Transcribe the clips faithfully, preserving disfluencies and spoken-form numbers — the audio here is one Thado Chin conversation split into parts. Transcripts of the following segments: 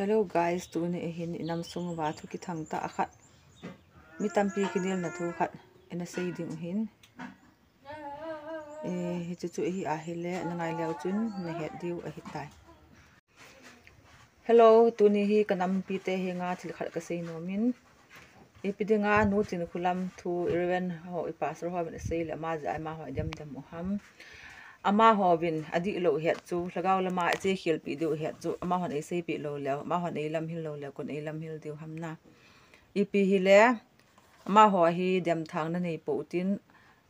Hello guys, tuni hin inam sung uva thu kithang tah khat, mi tampi kinelna thu khat ina sei ding u hin. Eh, hichu chu hi ahile, na ngai leu chun na het diu ahitai. Hello, tuni hi ka nampi te henga thil khat ka sei nom in. Ipi dinga Nu Chinkholam thu i Reverend ho, i pastor ho vin asei le, ama jeh a amaho i dem dem u ham. Amaho vin adih lou het chu, lhagao lama i che khel pi diu het chu, amahon ei sei pi lou leu, amahon ei lamhil lou leu, kon ei lamhil diu ham na. Ipi hile, amaho hi demthang na nei pou tin,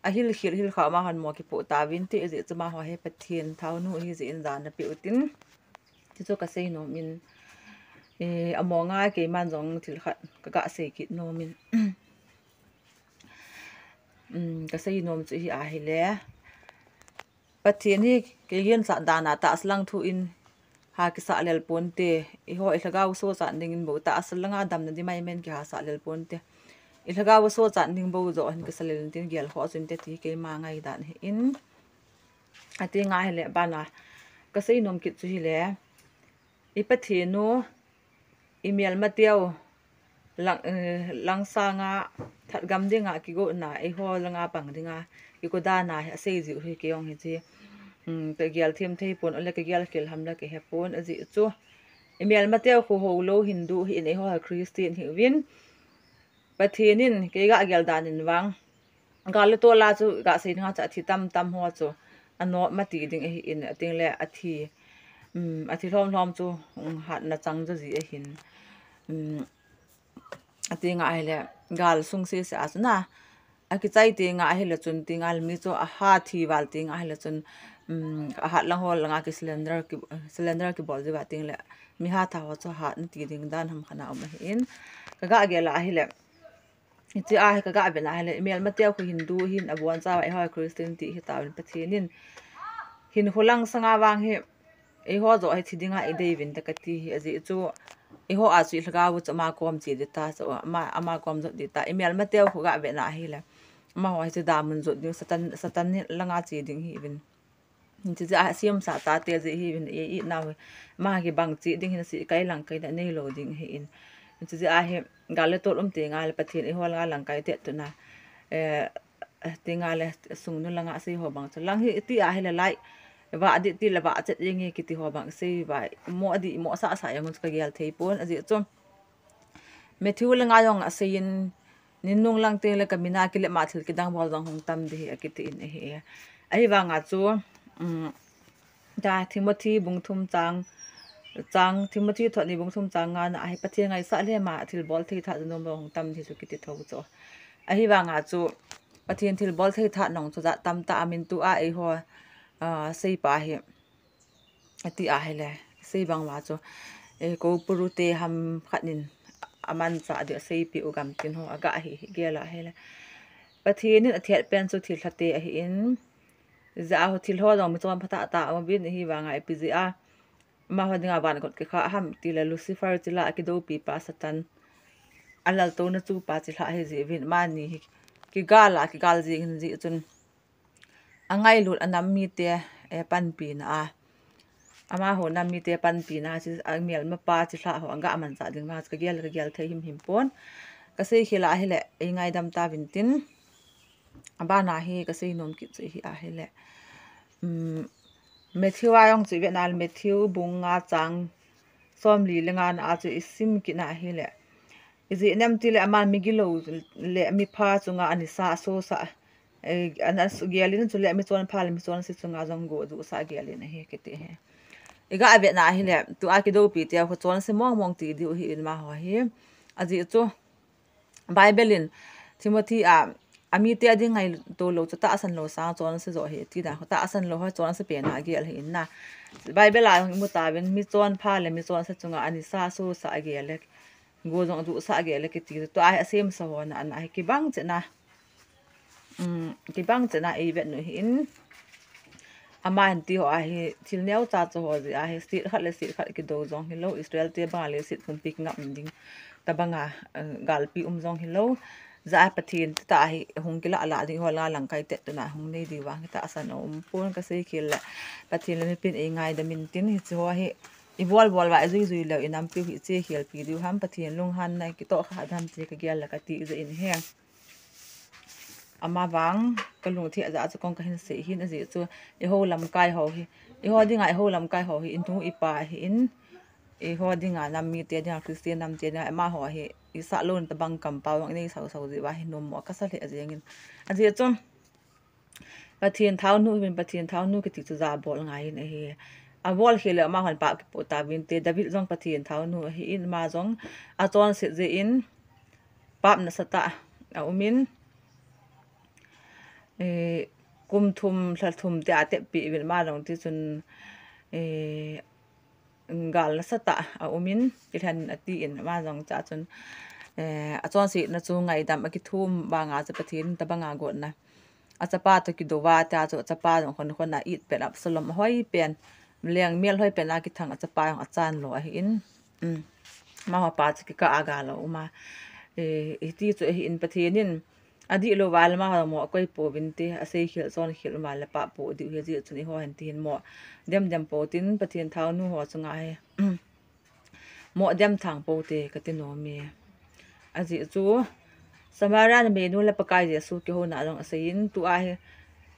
ahil khel hil kha amahon mo kipoh tauvin ti, ajeh chu amaho hi Pathen thaonu ahi jeh in jan na pe u tin. Ti chu ka sei nom in, eh, amo nga keiman jong thil khat ka ga sei kit nom in. Um, ka sei nom chu hi ahile, Pathen hi kei gensah dan a tahsa lang thu in ha kisah lel ponte, eiho i lhagao sochat dingin bou tahsa langa damna ding mai men kiha sah lel ponte. I lhagao sochat ding bou joh hin kisa lel in tin gel khoh chun te ti keima ngaidan ahi in. Ati nga hile bana ka sei nom kit chu hile, i Pathen u, i melmateu lang, eh, lang sanga that gam dinga kigo na, eiho langa pang dinga kigo dan a hi asei jiu hi kei jong hiche, um, ka gel them thei pon, ole ka gel khel ham le ka he pon, ajeh chu i melmateu khu houlou Hindu hi in, eiho Christian hi uvin. Pathen in kei ga gel dan in vang, gal le tol a chu ga sei dinga chu athi tam tam ho chu anop ma ti ding ahi in, ating le athi, um, athi lhom lhom chu, um, hatna chang jo ji ahin. Um, ati nga ahile, gal sung sese a chu na, akichai ti nga ahile chun ti nga le mi chu ahat thi val ti nga ahile chun, um, ahat lang ho langa ki cylinder ki, cylinder kibol ji va ting le, mi hat tha ho chu hat na ti ding dan ham khat a um ahi in. Ka ga gel a ahile, hiche a hi ka ga vet na ahile, i melmateu khu Hindu hin abon cha va, eiho Christian ti hi tauvin, Pathen in hinkho lang sanga vang hi eiho joh hi thi dinga i dei uvin te ka ti hi, ajeh chu eiho a chu i lhagao chu ama kom che ding ta, chu ama, ama kom jot ding ta, i melmateu khu ga vet na ahile, amaho hi chu damun jot ding, Satan, Satan langa che ding hi uvin. Hiche jeh a semsa tate jeh hi uvin, i, i nau hi, ama kibang che ding hin, seikai langkai na nei lou ding ahi in. Hiche jeh a hi gal le tol um ti nga le Pathen eiho langa langkai te tuna, eh, ti nga le sung nu langa sei ho bang chu lang hi ti ahile lai, va dih ti le va chet jeng e kiti ho bang sei va, mo dih mo sasa jong chu ka gel thei pon, ajeh chu Matthew langa jong asei in, nin nung lang teng le ka min a kilep ma thil kidang bol jong hung tam ding hi akiti in ahi. Ahivanga chu, um, ta Timothy bung thum chang, chang Timothy thot ni bung thum chang nga na ahi, Pathen ngaisah le ama thil bol thei tha jong nom lo hung tam ding chu kiti tho chu. Ahivanga chu Pathen thil bol thei tha nong chu jat tam tah a min tu a eiho, ah, seipa hi ati ahile, sei bang uva chu, eh, Koupuru te ham khat in amanchah ding asei pi u gam tin ho aga hi, hi gel ahile, Pathen in athet pen chu thilha te ahi in, jeh a ho thil ho jong mi chonpha tah tah aum uvin, ahivanga ipi jeh a amaho dinga van kot kikha ham ti le, Lucifer chilha a kidoupi pa Satan, alaltouna chu pa chilha ahi jeh uvin, amani hi kigal a kigal jing in jeh chun, angailut anam mite, eh, panpina a, amaho nam mite panpina a, chu amelmapa chilha ho aga manchah ding vang chu ka gel, ka gel thei him him pon. Ka sei khel a ahile, ei ngaidam tauvin tin. Abana hi ka sei nom kit chu hi ahile, um, Matthew a jong chu i vet na le, Matthew bung nga chang somli le nga na a chu i sim kit na ahile, ijeh inem ti le, aman migilou le mipha chunga anisa asosah, eh, ana gel in chu le, michonpha le michonse chunga jong go juhsah gel in ahi kiti hi. I ga vet na ahile, tua kidoupi te khu chonse mong mong ti diu ahi in amaho hi. Ajeh chu Bible in Timothy a, amite ading ngaito lou chu tahsan lou sang chonse joh ahi tina, tahsan lou ho chonse pen a agel ahi in na. Bible a jong imu tauvin, michonpha le michonse chunga anisa asosah agel le, go jong ajuhsah agel le kiti chu tua hi asemsa ho na ana hi kibang cheh na. Um, kibang cheh na ei vet nu hi in. Ama hin ti ho ahi, thil neocha cha ho jeh ahi, state khat le state khat kidou jong hilou, Israel te banga leiset pumpi kingap ding tabanga, eh, galpi um jong hilou. Jeh a Pathen tah hi hung kilah lah ding, eiho langa langkai tet tuna hung nei ding vang hi tahsan aum pon, ka sei khel le Pathen le mipin ei ngaidam in tin, hiche ho hi i bol bol uva i jui jui leu i nampiu hi che khel pi diu ham, Pathen lunghanna kitoh kha ham che ka gel le ka ti jeh in ahi. Ama vang ka lungthim jeh a chu kong ka hin sei hin ajeh chu eiho lamkai ho hi, eiho dinga eiho lamkai ho hi i nu i pa ahin, eiho dinga nam mite dinga Christian nam te dinga amaho hi i sah lou na tabang kampau vang i nei sau sau jeh uva hi nom mo ka sa lheh jeng in. Ajeh chu Pathen thaonu hin, Pathen thaonu kiti chu ja bol ngai in ahi. A bol khel le amahon pap kipoh tauvin te, David jong Pathen thaonu ahin, ama jong achonset jeh in pap nasatah a um in, eh, kum thum, lha thum te a teppi uvin ama jong ti chun, eh, gal nasatah a um in, kilhen in ati in, ama jong cha chun, eh, achonsetna chu ngaidam a kithum banga chu Pathen in tabanga gotna. Achapa toh kidou va, tia chu achapa jong khon khon a it pen Absalom ahoi pen, leng mel hoi pen a kithang achapa jong achan lou ahin. Um. Amaho pa chu kikah a gal a um a. Eh, hiti chu ahin Pathen in adih lou va le amaho mo akoi pouvin te, asei khel chon khel um a le pah poh diu hi ajeh chun eiho hin ti hin mo dem dem pou tin Pathen thaonu ho chunga hi mo dem thang pou te ka ti nom e. Ajeh chu Samaria numei nu le Pakai Jesu kihouna jong asei in tua hi,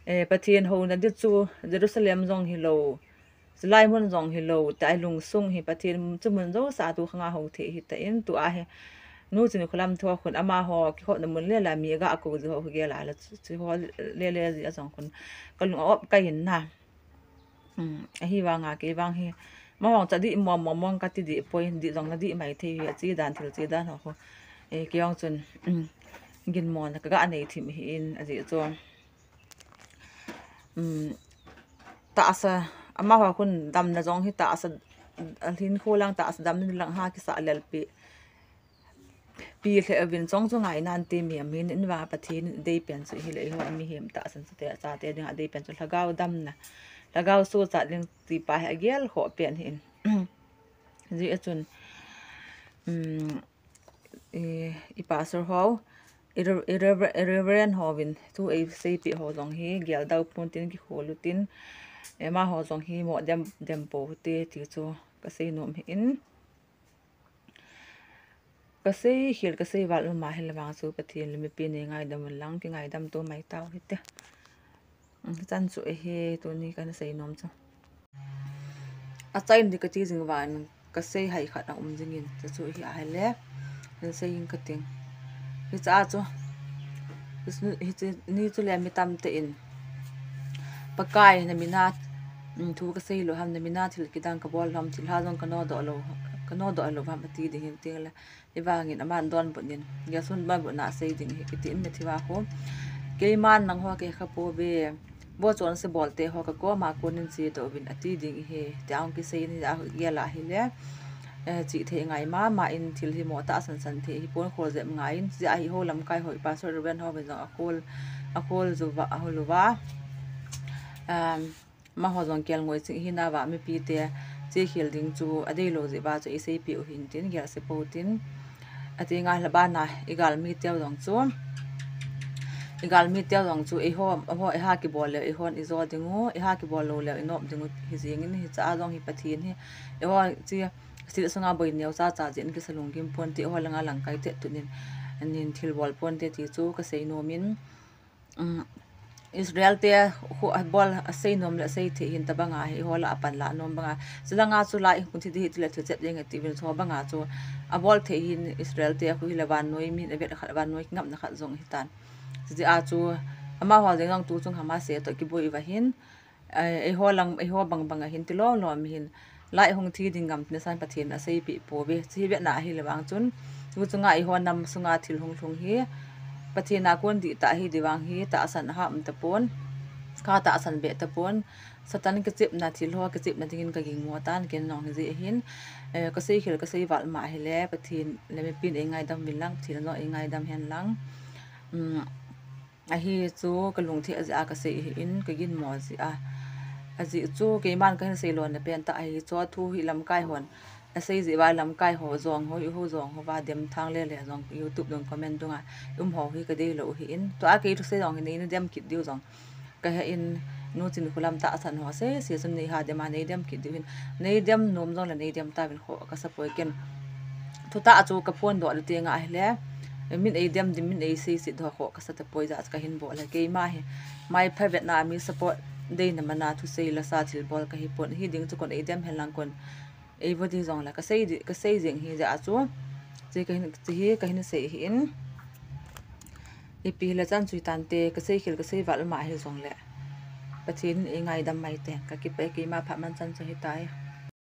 eh, Pathen houna ding chu Jerusalem jong hilou, chulai mun jong hilou, tia i lungsung hi Pathen chu mun jousea tu khanga hou thei ahi tan tua hi. Nu Chinkholam thu khun amaho kikhopna mun le la mi aga kou jeh ho gel a la chu, chu ho le le jeh a jong khun ka lung a op ka in na. Um, ahivanga kei vang hi, amavang chu adih mong mong mong ka ti deh poi, dih jong na dih mai thei hi, ache dan thil che dan ho khu. Eh, kei jong chun, um, ginmona ka ga nei thim ahin, ajeh chu, um, tahsa, amaho khun damna jong hi tahsa, alhin khu lang tahsa damna lang ha kisah lel pi. Pi lheh uvin chong chu ngai nan ti mi amin in va Pathen in dei pen chu hileh eiho mihem tahsan chate chate dinga dei pen chu lhagao damna, lhagao sochat ding ti pa hi agel khoh pen ahin. Ajeh a chun, um, i, i pastor ho, i re-, i rever-, i reverend ho vin thu eiseipeh ho jong hi gel dau pon tin kikhol u tin, eh, amaho jong hi mo dem, dem pou te ti chu ka sei nom ahin. Ka sei khel, ka sei val um a hile vang chu Pathen le mipi nei ngaidam un lang, kingaidam to mai tau hite. Um, chan chu ahi, tuni kana sei nom chu. Achaina ding ka ti jing vang, ka sei hai khat a um jing in, chu chu ahi ahile, hin sei in ka ting. Hiche a chu, hiche ni chu le mi tamtah in, Pakai na mina, um, thu ka sei lou ham, na mina thil kidang ka bol lou ham, thilha jong ka nodoh lou, ka nodoh lou ham ati ding hin ting le. Hivangin aman donbut in, Jesun donbutna asei ding hi kiti in na thi va khu. Keiman nangho kei kha pouve, vohchonse bolte ho ka koma konin chedoh uvin ati ding ahi, tia hung kisei in ahi a gel a hile. Eh, chih thei ngai mama in thil hi mo tahsan san thei hi pon, khol jep ngai in, chujeh a hi ho lamkai ho i pastor reverend ho vin jong akhol, akhol jou va, ahol uva. Um, amaho jong kelngoi ching hina va mipite che khel ding chu adei lou jeh uva chu eiseipeh u hin tin, gel se pou tin. Ati ngai le bana i galmi teu jong chu, i galmi teu jong chu eiho, eiho, eiha kibol leu eihon ijo ding u, eiha kibol lou leu inop ding u hi jeng in, hiche a jong hi Pathen hi eiho chi thil sunga boi neo cha cha jeh in kisa lunggim pon te, eiho langa langkai te tun in, nin thil bol pon te ti chu ka sei nom in. Um, Israel te khu abol asei nom le asei thei hin tabanga hi eiho lah a panla nom banga. Chulanga chu lai hung thi ding hi tile thil chet ding ati uvin chu banga chu abol thei hin Israel te khu hile vannoi min avet khat, vannoi kingapna khat jong ahi tan. Chujeh a chu amaho jeng jong tu chung Hamas te toh kiboi uva hin, eh, eiho lang, eiho bang bang a hin ti lom lom hin. Lai hung thi ding ngam tina san Pathen in aseipeh pouve. Hiche hi vetna ahile vang chun, tu chunga eiho nam sunga thil hung lhung hi Pathen a kon dihtah ahi ding vang hi tahsan aha um tapon, ka tahsan beh tapon, Satan kichepna thil ho kichepna dingin ka gingmo tan ken jong hijeh hin, eh, ka sei khel ka sei val ma ahile Pathen le mipin eingaidam uvin lang, Pathen jong eingaidam hen lang. Um, Ahi chu ka lungthim a jeh a ka sei ahin, ka ginmo jeh a. Ajeh chu keiman kahin sei lona pen tah ahi chu, thu hi lamkai hon asei jeh uva lamkai ho jong ho, eiho jong ho uva demthang lele jong YouTube dung comment dunga i um ho hi ka deilou ahin. Tua kei thusei jong hi neina dem kit diu jong ka he in, Nu Chinkholam tahsan ho sese chun nei hadem a, nei dem kit diu hin. Nei dem nom jongle nei dem tauvin kho kasa poi ken. Thutah chu kaphondoh le tenga ahile, min eidem ding, min eiseiset ho kho kasa tapoi, jeh chu kahin bol ahi. Keima hi mai phavetna a mi support deina mana thusei lasa thilbol kahipon, hiding chu kon eidem henlang kon eivo ding jongle kasei di, kasei jeng hi jeh chu. Hiche kahin, hiche hi kahin sei ahin. Ipi hile chan chu hitante, kasei khel kasei val ma hijongle, Pathen in eingaidam maiten, kakipah e. Keima phat manchan chu hitai.